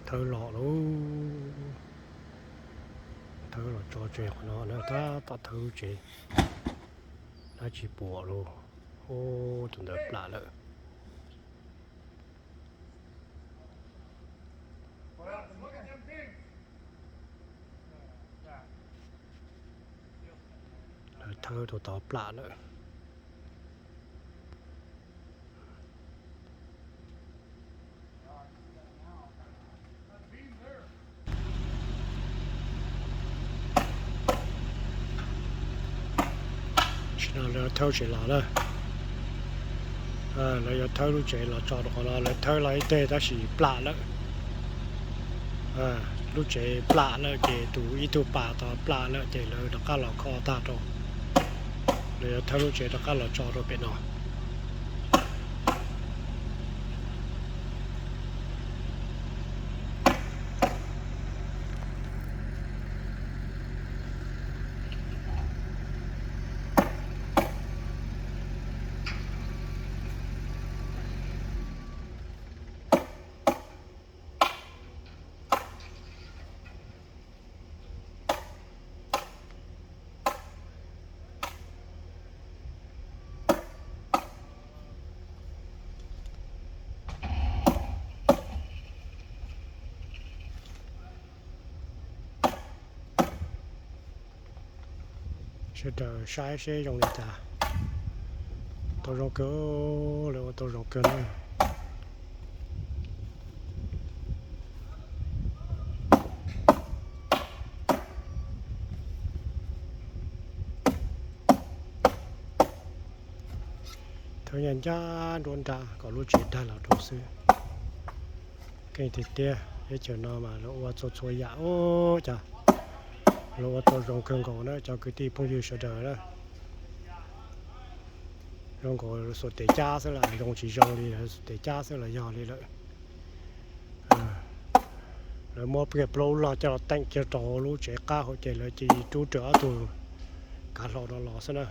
Thawb los lauj. Thawb los tso tseg qhov no na, tab tom thawb lub tsev. Dab tsi puas lauj. Ub, tus ntawd plam lawm. Lawv thawb tus tod plam lawm. Tam sim no lawv thawb tsev los na. Lawv yuav thawb lub tsev los tso rau qhov no, lawv thawb los ib teg tab sis plam lawm. Lub tsev plam lawm ces tus ib tug pas tod plam lawm ces lawv rov qab los kho tag rau. Lawv yuav thawb lub tsev rov qab los tso rau pem no. Sawv daws saib seb zoo li cas. Tau zoo kawg, lawv ua tau zoo kawg na. Thawb ncaj ncaj nruab nrab kom lub tsev dag los rau xwb. Keej tiag tiag, teb chaws no mas lawv ua txhua txhua yam ub cas lawv ua tau zoo kawg nkaus na cov kwv tij phooj ywg sawv daws na. Zoo nkaus xuas tes cab xwb las, zoo tsis zoo li, xuas tes cab xwb los yog li lawm. Lawv muab pliag plaub log coj los teem kiag rau hauv lub tsev qab hauv ces lawv cia li rub rawv ob tug kav hlau no los xwb na.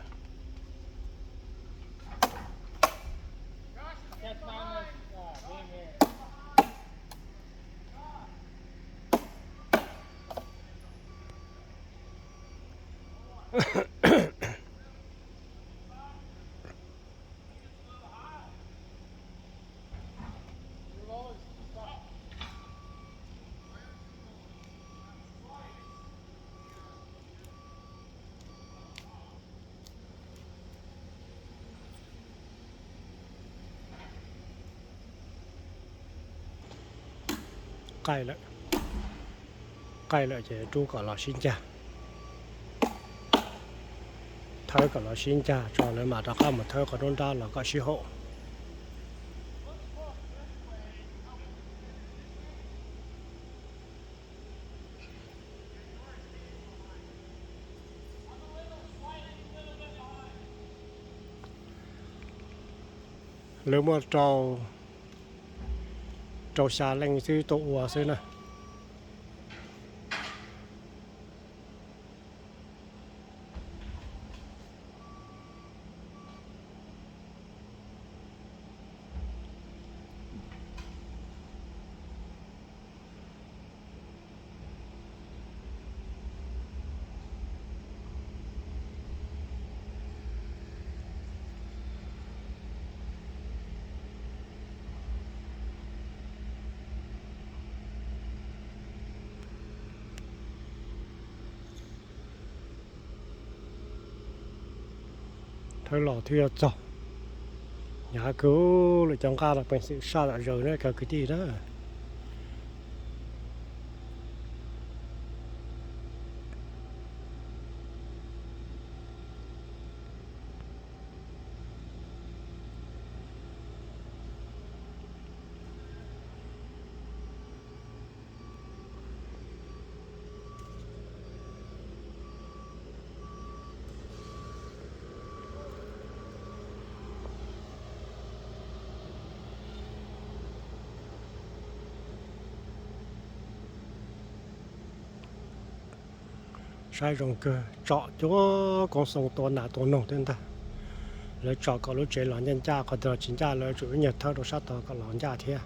Qaij lawm, qaij lawm ces rub kom los sib ncag. Thawb kom los sib ncag tso lawv mam rov qab mus thawb qhov nruab nrab los kom sib haum. Lawv muaj rau, rau xya leej xwb tuaj ua xwb na. Thawb los thiaj yuav txog. Hnyav kawg, lawv cov nqaj los peem xwm saj zom zaws na cov kwv tij na. Saib zoo kawg, tsom cuag koob xoo tua nas tua noog thiab ntag. Lawv tsom kom lub tsev los ncaj ncaj, qhov twg los tsis ncaj lawv tsum ib nyuag thawb rau sab tod kom los ncaj thiab.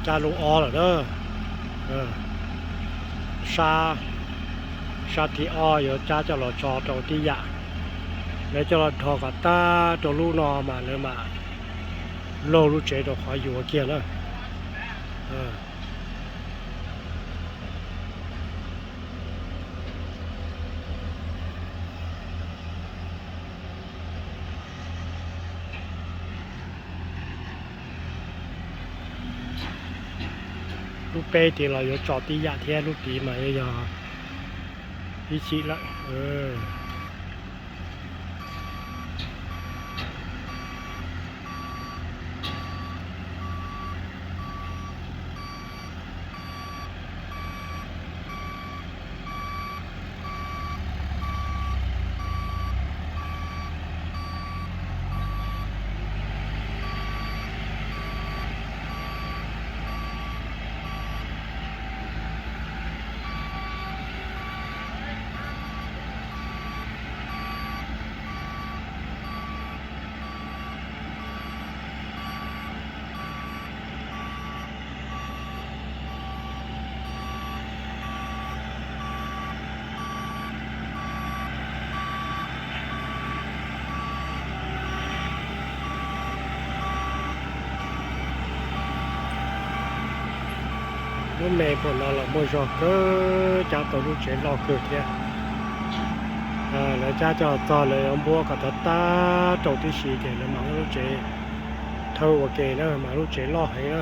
Cab lub ob lawm na. Sab, sab thib ob yuav cab coj los tso rau tib yam. Lawv coj los dhos kom tag rau lub no mas lawv mam laug lub tsev rau qhov yuav kiag na. Lub peb tid los yuav tso tib yam thiab, lub tid mas yuav yog ib chim lawm. Lub me pem no los muaj zog kawg, cab tau lub tsev loj kawg thiab. Lawv cab coj txog lawv yuav npuab kom tag tag rau tib si ces lawv mam muab lub tsev thawb ua ke na, mas lub tsev loj heev na.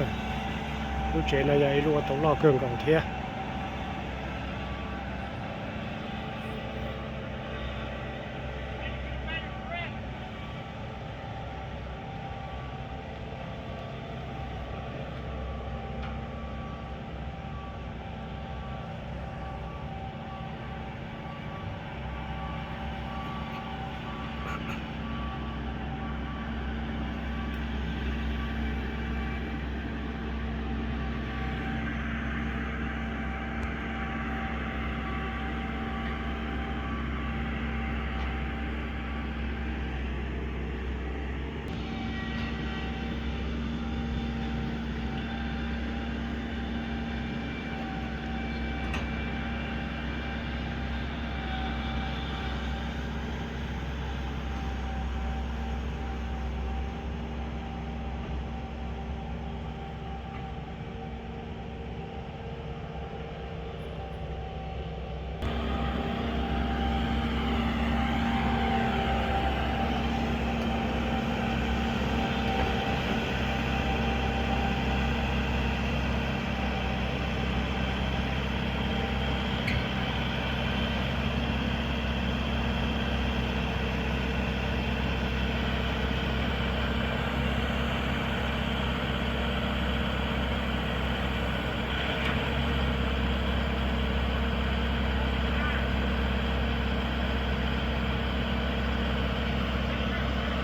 Lub tsev no yog ib lub ua tau loj kawg nkaus thiab.